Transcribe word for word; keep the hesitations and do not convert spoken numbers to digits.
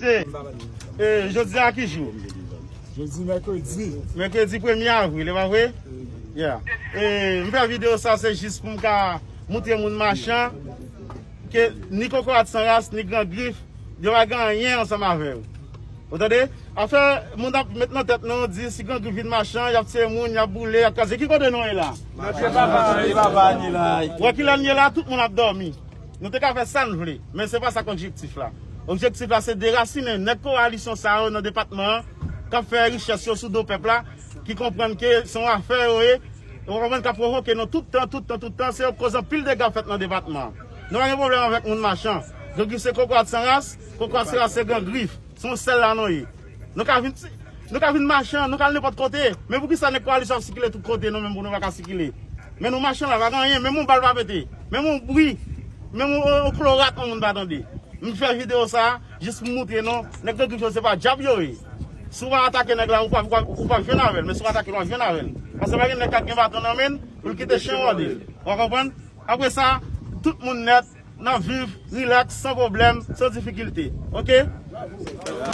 E, jodi a ki jou? Jodi mèkredi. Mèkredi premye avril, e pa vre? Yeah. E, m fè videyo sa, se jis pou m ka montre moun machan ke ni Kokorat San Ras, ni Gran Grif, yo pa gen anyen ansanm avè yo. Ou tande? Afè moun ap met nan tèt nou, di si Gran Grif vin machan, y ap tiye moun, y ap boule, y ap kraze. Ki kote nou ye la? Nan pye papa, pye papa, ni la. Wè kilè n ye la, tout moun ap dòmi. Nou te ka fè sa n vle, men se pa sa k objektif la. Objektif la se derasinen nèg kowalisyon sa yo nan depatman an, k ap fè richès yo sou do pèp la, ki konprann ke se yon afè yo ye, yo konprann k ap pwovoke nou tout tan, tout tan, tout tan, se yo k koz anpil dega fèt nan depatman an. Nou pa gen pwoblèm avèk moun machan. Gran Grif se Kokorat San Ras, Kokorat San Ras se Gran Grif. Se yon sèl la nou ye. Nou ka vin, nou ka vin machan, nou ka al nenpòt kote. Men poukisa nèg kowalisyon ap sikile tout kote, nou menm pou nou pa ka sikile? Men nou machan la, pa gen anyen, menm yon bal pa pete, menm yon bri, menm yon, yon klorat yon moun pa tande. M fè videyo sa a jis pou montre nou, nèg Gran Grif yo se pa dyab yo ye. Si w pa atake nèg la, ou pa, ou pa, ou pa jwenn avè l, men si w atake l, w ap jwenn avè l. Paske pa gen nèg k ap gen baton nan men l pou l kite chen wòde l. Ou konprann? Apre sa, tout moun nèt, n ap viv, rilaks, san pwoblèm, san difikilte. Oke?